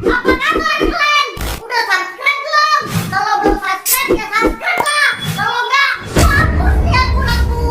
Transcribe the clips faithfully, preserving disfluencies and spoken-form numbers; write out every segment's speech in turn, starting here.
Apa kabar kalian? Udah subscribe belum? Kalau belum subscribe, ya subscribe lah. Kalau enggak, hapus niat burukku.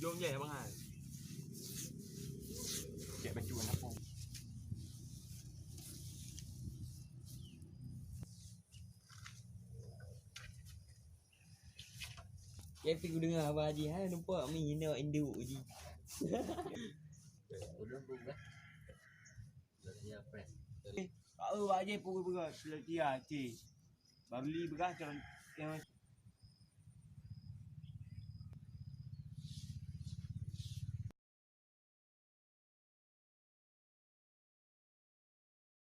Ujong jeh, Abang Hai. Cek baju kan apa? Tapi kudeungo Abang Haji hai nampak mi inong induk ji. Ulôn pun bah. Dah siap, eh. Kau Abang Haji pukul berat, sudah dia, cik. Baru li beras, jangan, jangan